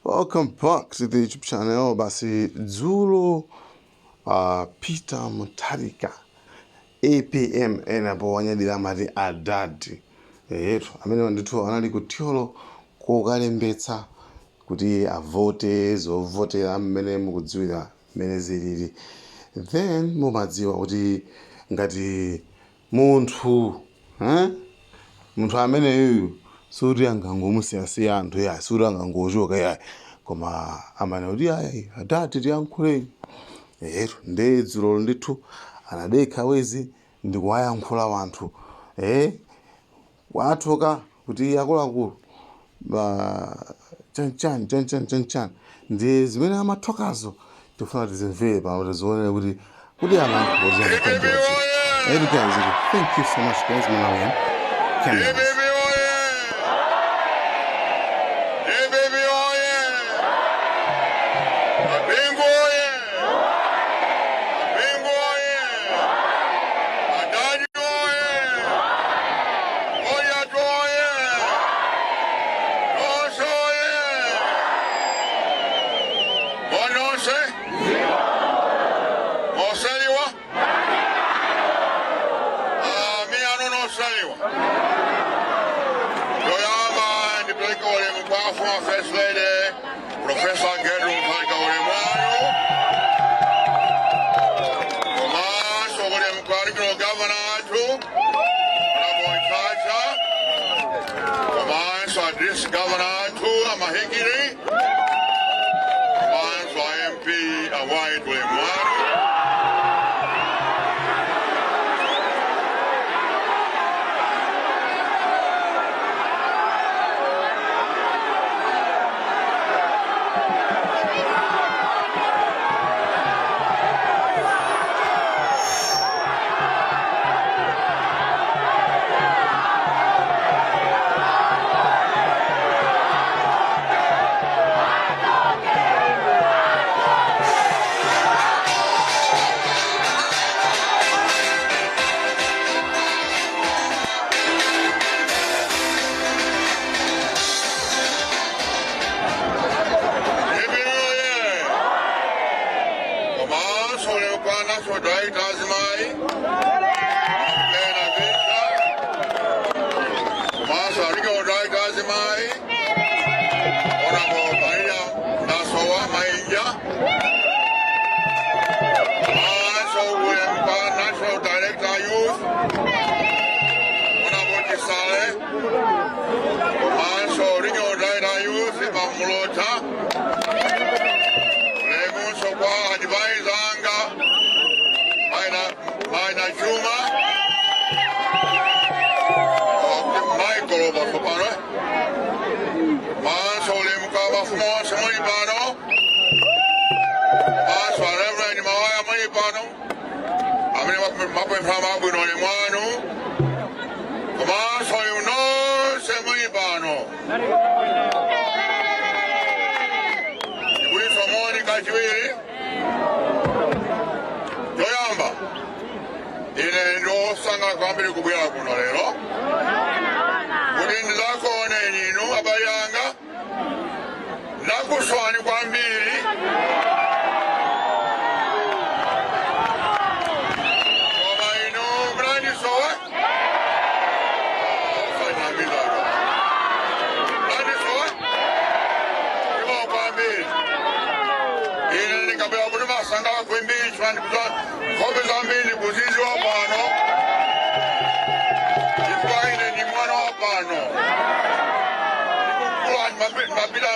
Welcome back to the YouTube channel. Basi dzulo Peter Mutharika, APM, ena powanyadira amati adadi eyetu, amene ndithu anali ku Thyolo kokalembetsa kuti avote, zovotera mmene mukudziwira mmene zilili. Then mumadziwa kuti ngati munthu, eh? Munthu ameneyuyu suti angangomusiyasiya anthu yayi, suti angangochoka yayi, koma amene kuti ayi, adati tiyankhuleni eyetu. Nde dzulo ndithu anadekha wezi ndikuwayankhula wanthu, wathoka kuti akuluakulu ba chanchan chanchan chanchan. Ndi zimene amathokazo tifuna tizimvere pano, tizionere kuti amayankhula kuti DPP oye! Hey guys, thank you so much guys, Malawian Cameras. DPP oye! DPP oye! Mabingu oye! Mabingu oye! Adadi oye! Oya oye! Nonse oye! Bononse? Moseliwa? Ah, mi ano noseliwa. Toyamba ndipeleke ulemu kwa former First Lady Professor Gertrude Mutharika, ulemu wanu, komanso ulemu kwa regional governor athu Honorable Chacha, komanso a district governor athu Amahikiri, komanso a MP a White, ulemu wanu. DPP oye! Komanso ulemu kwa national director azimayi Lena Vita, komanso regional director azimayi Honorable Maria Nasowa Mainja, komanso ulemu kwa national director youth Honorable Chisale, komanso regional director youth Pamulota. Ulemunso kwa advisor anga Maina Chuma Michael Obafopano, manso ulemu kwa mafumu onse muli pano, manso a Reverend Mawaya muli pano amene mapemphera mabwino, ulemu wanu, komanso ulemu nonse muli pano. Ndikulinso moni kachiwiri. Choyamba, ine ndiosangalala kwambiri kubwera kuno lero kuti ndizakuoneni inu abale anga. Ndakusowani kwambiri, koma inu mnandisowa? Osanyamizana, mnandisowa imo kwambiri. Ine ndikabwera kuti masangala kwambiri chifukwa nkhope zambiri ndikuziziwa pano, chifukwa ine ndi mwana wa pano. Ndikukula mapita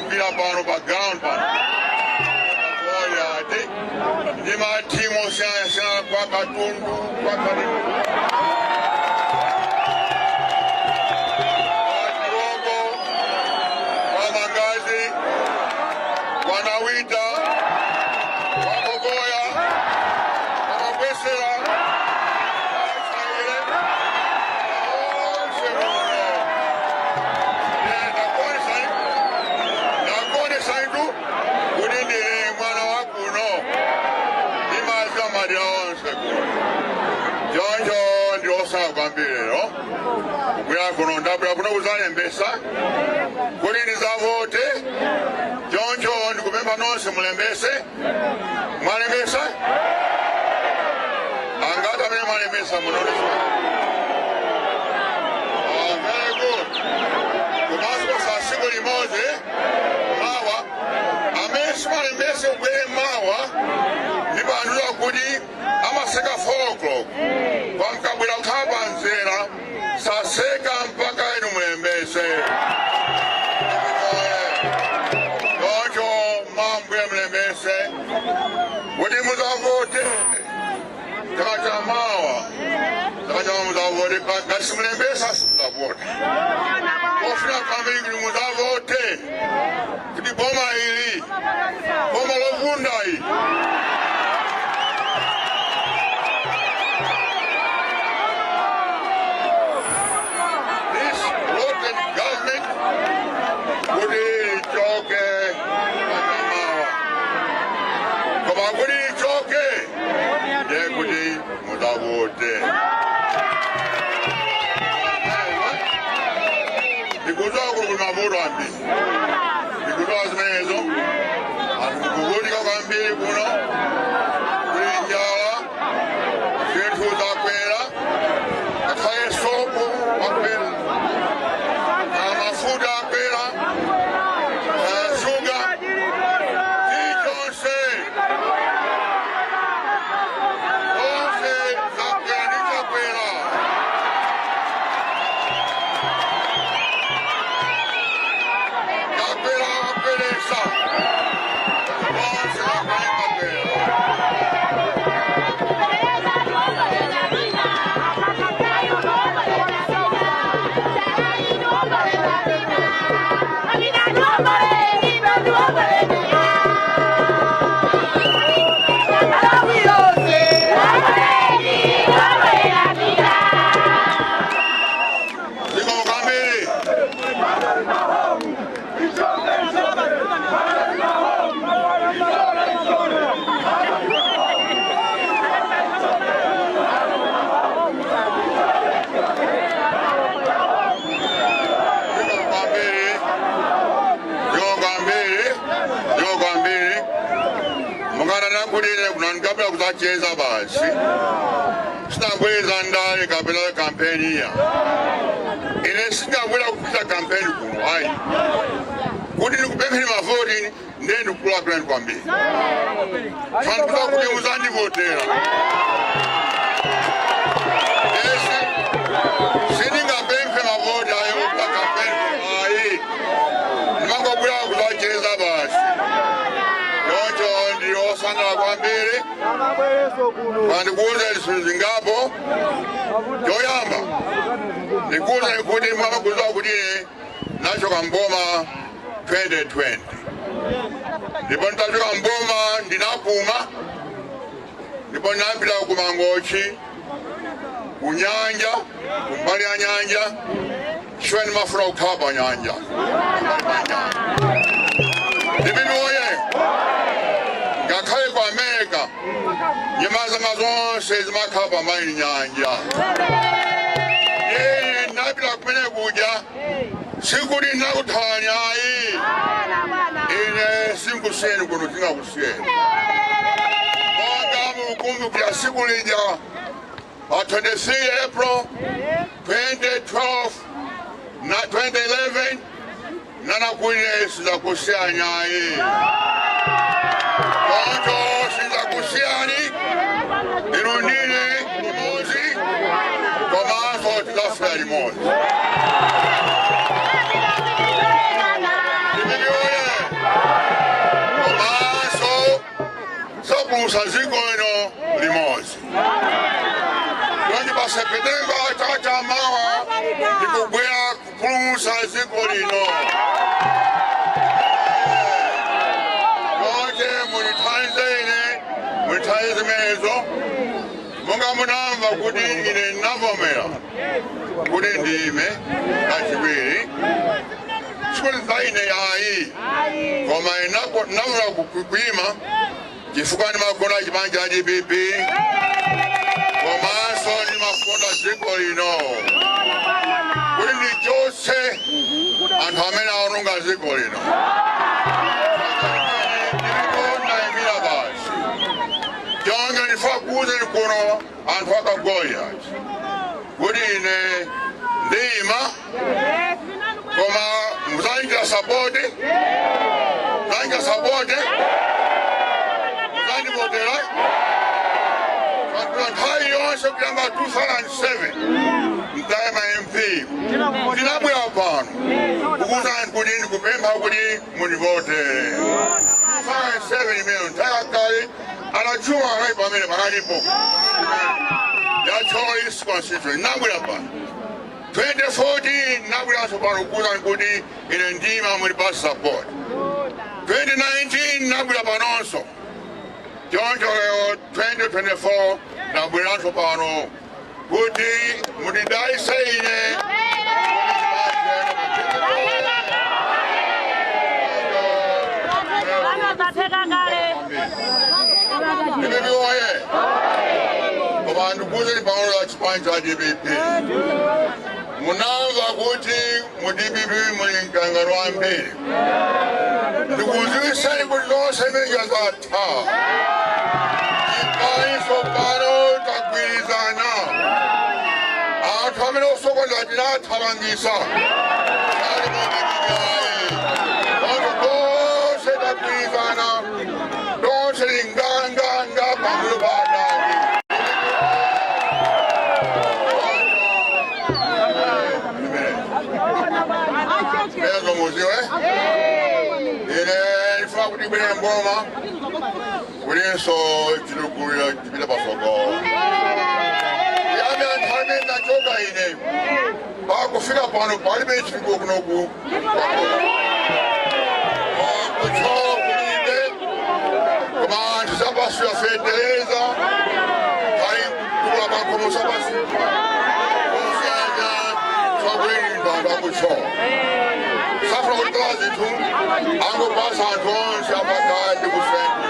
mpira pano pa ground pano oyati ndi matimu osiyanasiyana kwa Katundu, kwa Katundu, kwa Chirombo, kwa Mangazi, kwa Nawita, kwa Bogoya, kwa Mabwesera, kwa Chaire, onse muno. Ndakuonesa itu kuti ndili mwana wa kuno, ndimaziwa madera onse kuno. Choncho ndiosangalala kwambiri lero kubwera kuno. Ndabwera kuno kuzalembesa kuti ndizavote. Mulembese, mwalembesa? Angati amene mwalembesa munoneswa? Oh, very good. Komanso sa siku limodzi mawa, amene simalembese ubwere mawa, ndipo anthu kuti amaseka 4 o'clock, pamkabwera kukhala panzera saseka mpaka inu mulembese. Choncho mambwe mulembese kuti muzavote chaka cha mawa. Chaka cha muzavote. Ngati simulembesa, simuzavota. Ofuna kwambiri kuti muzavote kuti boma ili, boma lovunda ili. This rotten government kuti lichoke pakamawa. Koma kuti lichoke, ndiye kuti muzavote. Ndikuzowa kuti kuli mavuto ambiri, ndikuzowa zimenezo. Anthu kuvutika kwambiri kuno, kuli njala, zinthu zakwera, ngakhale sopo wakwera, na mafuta akwera, na shuga, chilichonse zonse zakwera ndi chakwera. Chakwera wakweresa zonse, zakwera, chakwera. Zikomo kwambiri. Zikomo kwambiri, zikomo kwambiri, zikomo kwambiri. Mukana nakulire kuno ndikapita kuzacheza basi, sinabweza ndale kapena kampeni ya ine, singabwera kupita kampeni kuno ayi. Kuti ndikupempheni mavoti, ndiye ndikulakulani kwambiri fanikuza kuti muzandivotera. Esi sindingapemphe mavoti ayo pa kampeni kuno ayi, ndimangobwera kuzacheza basi. Choncho ndiosangalala kwambiri. Pandikuuze zinthu zingapo. Choyamba ndikuuze kuti mwamakuziwa kuti ine nachoka mboma 2020, ndipo nditachoka mboma ndinapuma, ndipo ndinapita ku Mangochi, ku nyanja, kumbali ya nyanja, chifukwa ndimafuna kukhala pa nyanja, pambali pa nyanja. DPP oye! Ngakhale ku America nyama zanga zonse zimakhala pambali nyanja. Ine ndinapita kumene kuja, sikuti ndinakuthawani ayi. Ine sinkusiyeni kuno, singakusiyeni. Monga mukumbukira siku lija pa 23 April 2012 na 2011, nanakwine sizakusiyani ayi. Choncho sizakusiyani, inu ndine limodzi, komanso tidzafika limodzi. DPP oye! Komanso sapulumutsa dziko lino limodzi. Choncho pa September chaka cha mawa ndikubwera kupulumutsa dziko lino. Chonche munithandize ine, munithandize zimenezo. Monga munamva kuti ine ndinavomera kuti ndime kachiwiri, sikuti za ine ayi, koma ndinavomera kuyima chifukwa ndimakonda chipani cha DPP, komanso ndimakonda dziko lino, kuti ndichotse anthu amene aononga dziko lino. DPP oye! Kuno anthu akagoya kuti ine ndima koma muzanjira support, muzanjira support, muzandivotera nthawi yonse kuyamba 2007 mtayima MP ndinabwera pano kukuuzani kuti ndikupempha kuti mundivotere. 2007 imene nthawi anachuma anali pamene panalipo ya Thyolo East constituency. Nabwera pano 2014, nabweranso pano kukuuzani kuti ine ndima, mundipase support. 2019 nabwera panonso. Choncho lero 2024 nabweranso pano kuti mundidalitse ine. DPP oye! Koma ndikuuzeni pang'ono la chipani cha DPP. Munamva kuti mu DPP muli mkangano wambiri. Ndikuziwiseni kuti zonse imeneja zatha. Chipani tsopano tagwirizana. Anthu amene osokoneza tinathamangisa ali mu DPP ayi. Anthu tonse tagwirizana, tonse linganganga pambuyo pa adadi. Lezo muziwe ine ndifuna kuti ibwere mboma kulinso chitukuko chipita pasogolo. Yambi anthu amene ndachoka ine pakufika pano palibe chitukuko kunoku kuThyolo kulibe, koma anthu sapasula feteleza kali kula pakhomo sapasula kusiyana chakulindwa anthu akuThyolo safuna kutola zinthu angopasa anthu onse apakati kusenti.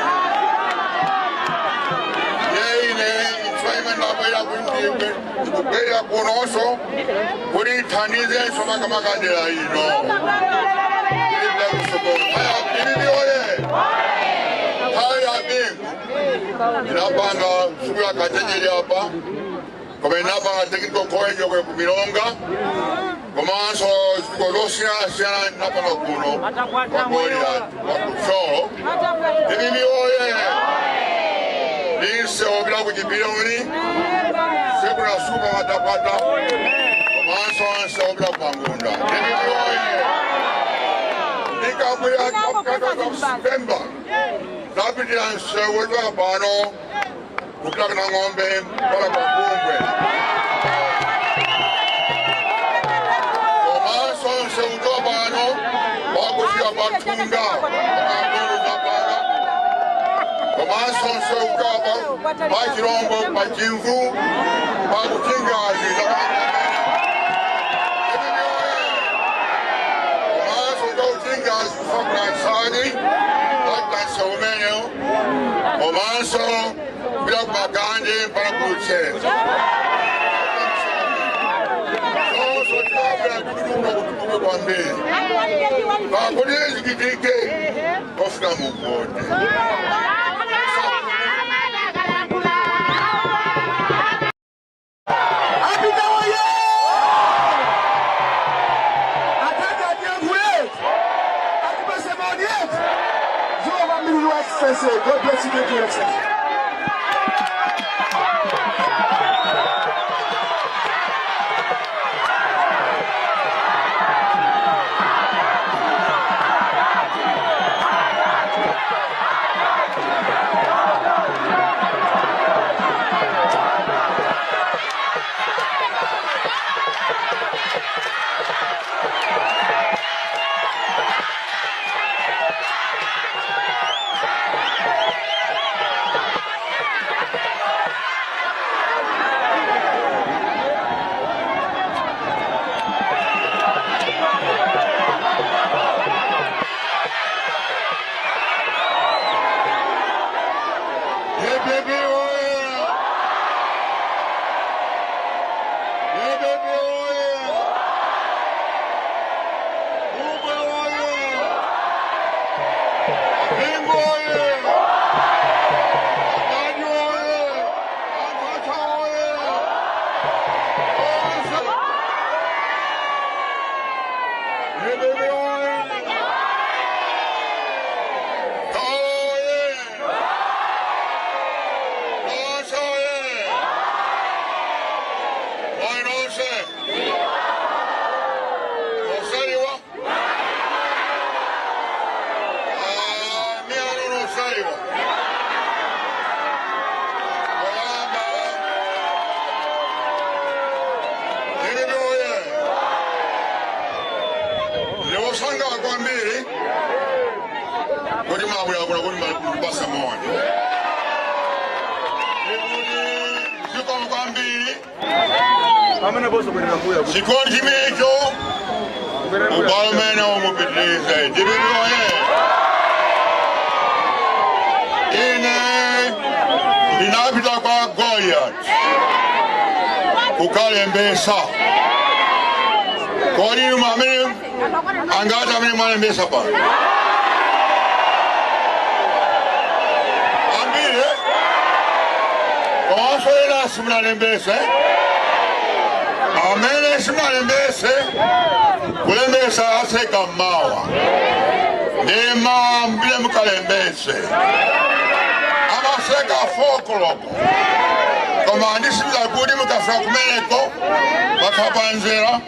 Yeine itswaime ndabwera kuti ndikubwerera kunonso kuti ithandizenso makamakadera ino ilipita kusogolo. Haya, DPP oye! Nthawi ya Bingu ndinapanga sukulu ya kachenjeri apa, koma ndinapanga technical college yokwe ku Milonga, komanso zitukuko zosiyanasiyana ndinapanga kuno kwa Goliath wa kuThyolo. DPP oye! Ndinsewu ku Chipiloni sekuna supa matapata, komanso nsewu ku Mangunda. DPP oye! Ndikabwera kapemba zapitira nsewu wechoka pano kupita kuna ng'ombe mpaka pakumbwe, komanso nsewu kuchoka pano wakufika pathunga pakangolo zapanga, komanso nsewu kuchoka pa Chirombo pa Chimvu pakuchingazi zapanga, komanso kuchingazi kufakula nsani patanse umenewo, komanso kupita kumaganje mpaka kuchenza. Zonso tikabwera kutukuka kutukuke kwambiri pakuti zichitike kofika muvote. Apita woye! Atati atiyankhule, atipase maoni yetu. Zikomo kwambiri, Your Excellency. God bless you. Thank you, Your Excellency. DPP oye! DPP oye! Bungwe oye! Bingu oye! Adadi oye! Anthu Nonse. Nosaliwa. Ah, miano nosaliwa. Oyamba. Ndinoye. Ndiosangalala kwambiri kuti mwabwera kuno kuti mundipatse moni. Ndikuti zikomo kwambiri. Chikondi chimenecho ubale umene umupitirize. Ndipitiroye. Ine ndinapita kwa Goliath kukalembesa. Kodi inu amene angati amene mwalembesa pano? Ambiri, eh? Komanso ena simunalembese. Amene simunalembese, kulembesa atseka mmawa. Ndi mawa mupite mukalembese. Amatseka 4 koloko. Koma ndisimiza kuti mukafika kumeneko pakhapanzera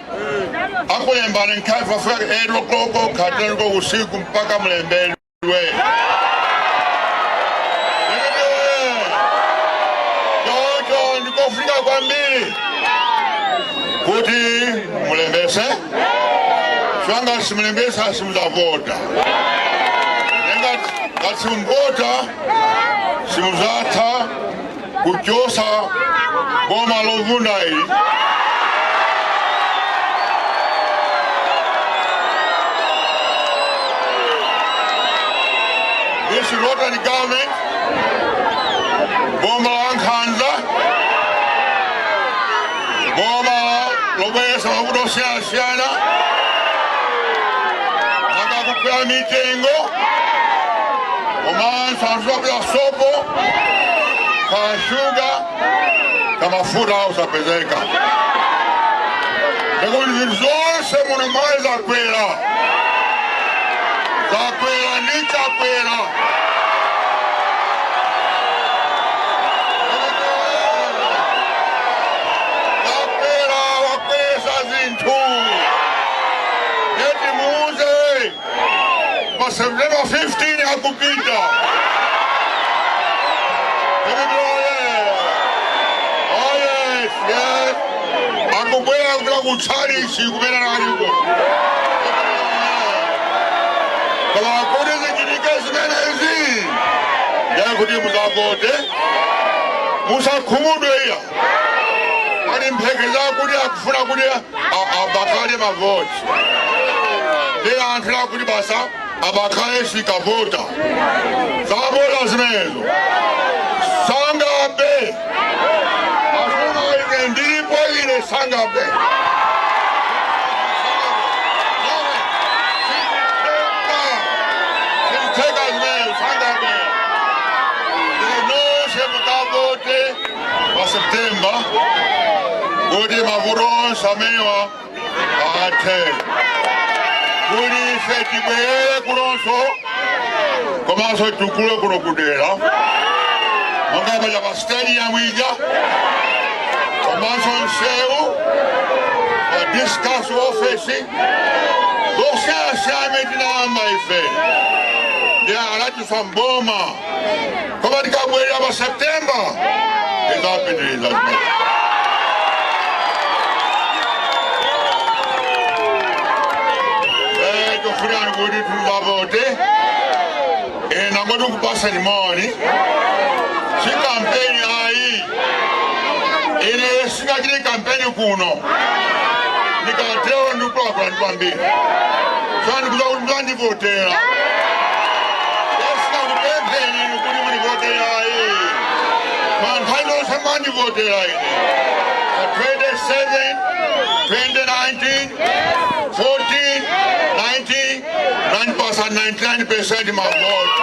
akulembani nkhafi pafika 8 o'clock khateni ko usiku mpaka mulembedwe. Choncho ndikofunika kwambiri kuti mulembese. Chwanga simulembesa simuzavota. Ngati simuvota simuzatha kuchosa boma lovunda ili. This rotten government, boma la nkhanza, boma lobwesa mavuto osiyanasiyana, makakukwera mitengo, komanso anthu apeza sopo, kashuga, kamafuta usapezeka. Ndikuti zinthu zonse muno mali zakwera. Zakwera ndi chakwera. Zakwera wakweza zinthu. Eti muuze pa September 15 akupita. Oh yes. Akubwera kupita kutchalichi kumene aliko. Koma kuti zichitike zimenezi, ndiye kuti muzavote, musakhumudwe iya. Pali mpheke zakuti akufuna kuti abakale mavoti. Ndi anthu akuti basa abakale sikavota. Zavota zimenezo. Sangabe. Afuna ine ndilipo ine sangabe. Sizitheka zimenezo sangabe. Nonse mukavote pa September kuti mavuto onse amenewa athe. Kuti ife tibwerere kunonso komanso tikule kuno kudera monga paja pa stadium ija komanso msewu pa district office zosiyanasiyana imene tinayamba ife ndi anatisa mboma koma tikabwerera pa September tidzapitiriza zimene. Tofunani kuti tuzavote ena ngoti kupasani moni si kampeni ayi. Ine singachite kampeni kuno ndikatero ndikulankhula ndi kwambiri so ndikuza kuti muzandivotera. Singakupempheni inu kuti mundivotera ayi. Manthawi lonse mandivotera ine 27, 2019, 14, 19, 9%, 99% mavoti.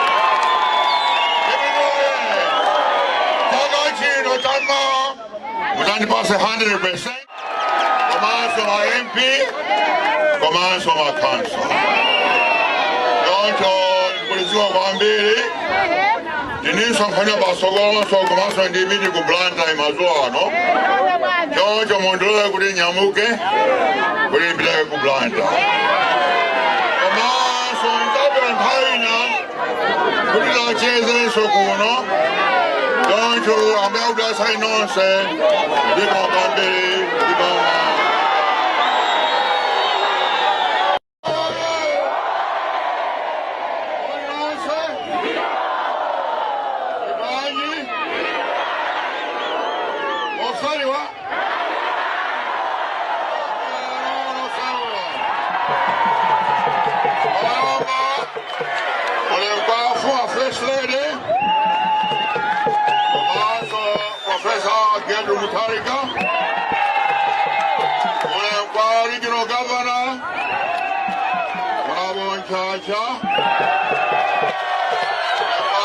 Chaka chino chama muzandipase 100% komanso ma MP komanso ma council. Choncho ndikulidziwa kwambiri. Ndininso nkhani pasogolonso komanso ndi meeting ku Blantyre madzulo ano. Choncho mundilole kuti nyamuke kuti ndipite ku Blantyre. Komanso ndzabwera nthawi ina kuti tichezenso kuno. Choncho Ambuye akudalitseni nonse. Zikomo kwambiri, zikomo. Nonse. Ibanyi. Osaliwa. Osaliwa. Oyamba. Ulemu kwa First Lady. Komanso Professor Gertrude Mutharika. Ulemu kwa Regional Governor. Honorable Nchacha.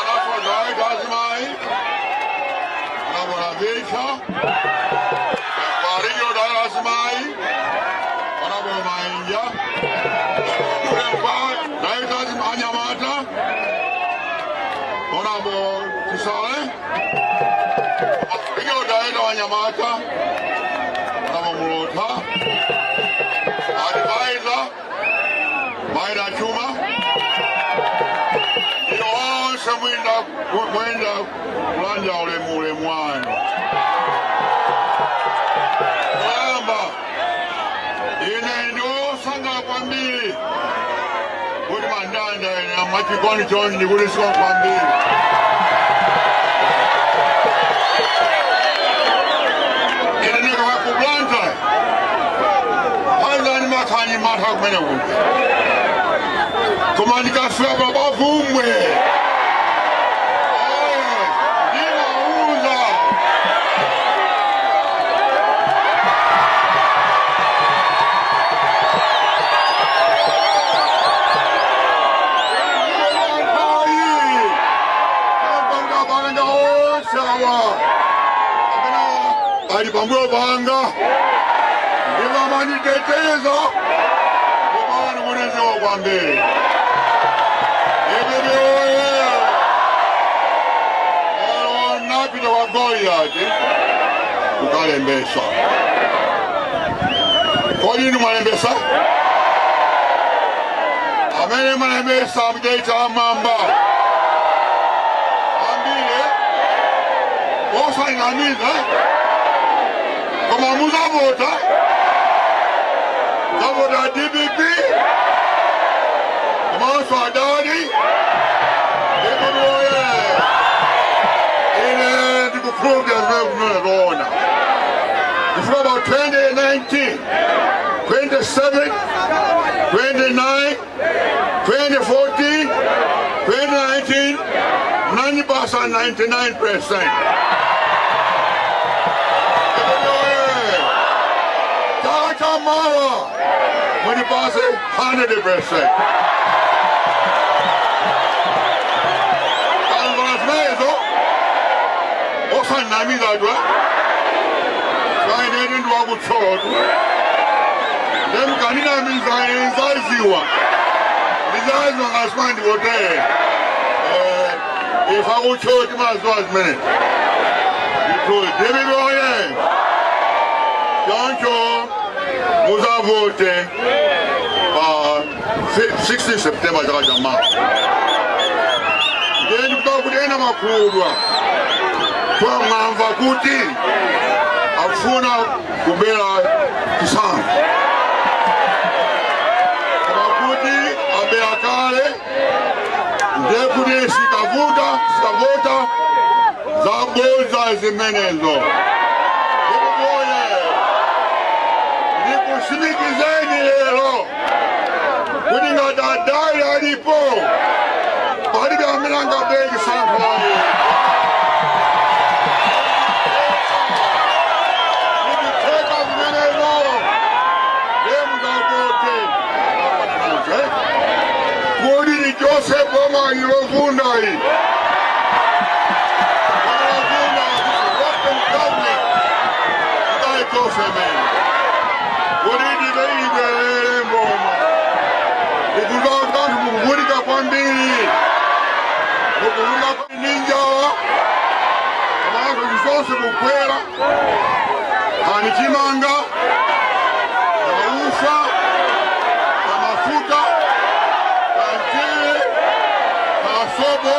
National Director Azimai. Honorable Navisha. Kwa Regional Director Azimai. Honorable Mainja. Ulemu kwa Director Anyamata. Honorable Chisale. Regional Director Anyamata. Honorable Mulota. Advisor. Maida Chuma. Ino onse mwinda mwenda kulanja ulemu ulemu wanu. Kuyamba ine ndiosangala kwambiri kuti mandanda ine amachikondi chonchi ndikuliswa kwambiri. Ine ndikaka ku Blantyre hanzani makhani matha kumene kuja, koma ndikafika pa Bvumbwe ndimauza. Ayi, balanga onse awa amene ali pambuyo panga ndimamaniteteza kumani kuneziwa kwambiri. DPP oye! Lero napita kwa Goliati kukalembesa. Kodi inu mwalembesa? Amene mwalembesa mjaita mamba ambire osanamiza, koma muzavota, zavota DPP komanso adadi. DPP oye! Ine ndikukhulupirira zimene kunena zoona chifukwa about 2019, 27, 29, 2014, 2019 mnandipasa 99%. DPP oye! Chaka chamawa mundipase 100%. Kalongola zimenezo osanamizadwa kainene ndiwakutsolotu ndemkaninamiza nzaziwa ndizaziwa ngasima ndivotere ifa kutsolo timaziwa zimene ndithu. DPP oye! Choncho muzavote pa 16 September chaka chamawa. Ndiye ndikuda kuti ena makhuludwa kwa mwamva kuti afuna kubera chisankho, koma kuti abera kale, ndiye kuti sikavuta sikavota, zabodza zimenezo. DPP oye! Ndikusimikizeni lero kuti ngati adali alipo, palibe amene angabere chisankho ayi. Ndikutheka zimenezo. Ndemungavote kodi ni Joseph boma ilovunda iyi ilovunda, rotten government ikaitofemene kodi ndibe ibwerere mboma ikuza anthu mukuvutika kwambiri, mukuvutika ndi njala. zikukwera, kani chimanga, kaufa, kamafuta, kamchere, kasopo,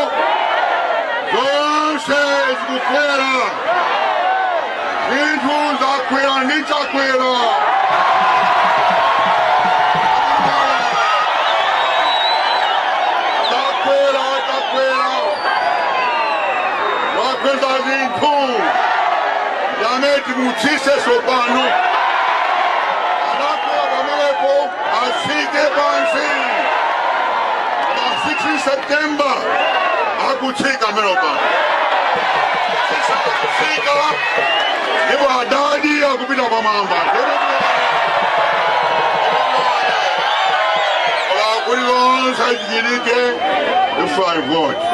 zonse zikukwera. Zinthu zakwera ndi Chakwera. Chakwera, Chakwera wakweza zinthu, yamene timutsitse sopano. Anakwera pamenepo, atsike pansi. Pa 16 September akutsika pamenepa, akutsika, ndipo adadi akupita pamwamba. Kuli lonse chichitike ifa vote.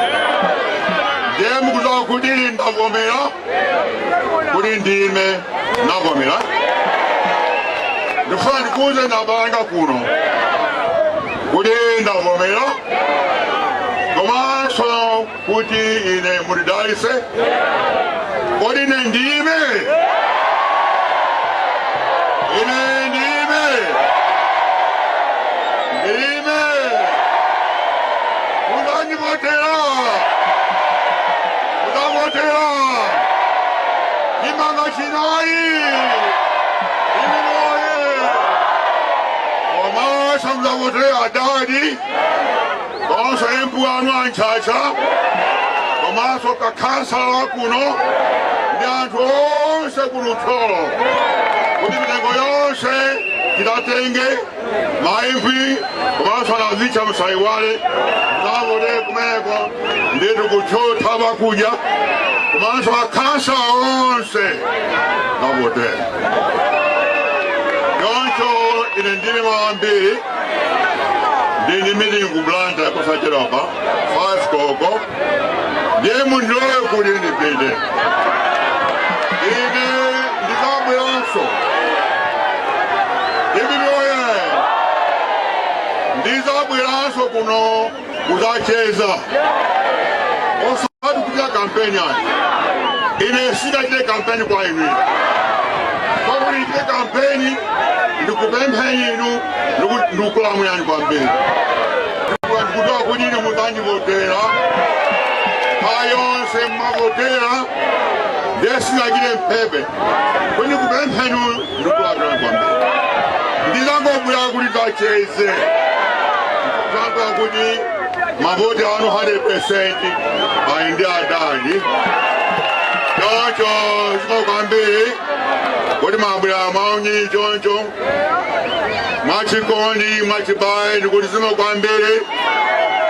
Ndiye mukudziwa kuti ndavomera kuti ndime, ndavomera. Ndifuna ndikuuze ndabanga kuno kuti ndavomera, komanso kuti ine mundidalitse. Kodi ine ndime? Ine ndime, ndime. Muzandivotera, muzavotera chimanga chinayi iminoye, komanso muzavotera adadi, komanso MP anu anchacha, komanso kakhansala kuno ndi anthu onse kuno Thyolo, kuti mitengo yonse titatenge ma MP komanso anazicha. Msaiwale, muzavotere kumeneko nditu kuchotha vakudya, komanso akhansala onse avotere. Choncho ine ndili mawambiri, ndili meeting ku Blantyre posachedwapa 5 koloko, ndiye mundilole kuti ndipite. Ine ndizabweranso. Ndipitoye, ndizabweranso kuno kuzacheza, osati kuchita kampeni ayi. Ine sindachite kampeni kwa inu, pakuti ndichite kampeni ndikupempheni inu, ndikukulamulani kwambiri. Ndikudziwa kuti inu muzandivotera payonse mmavotera, ndiye sindachite mphepe kuti ndikupempheni, ndikulamulani kwambiri. Ndizangobwera kuti tacheze, ndizangobwera kuti mavoti anu 100% ali ndi adadi. Choncho zikomo kwambiri kuti mwabwera maunyinji choncho, mwachikondi, mwachibayi. Ndikuti zikomo kwambiri,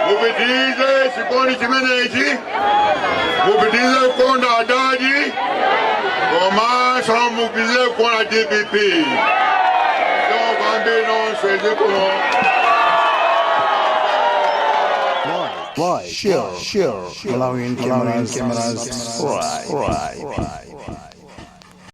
mupitirize chikondi chimenechi, mupitirize kukonda adadi, komanso mupitirize kukonda DPP. Zikomo kwambiri nonse, zikomo. Like, share, Malawian cameras, subscribe.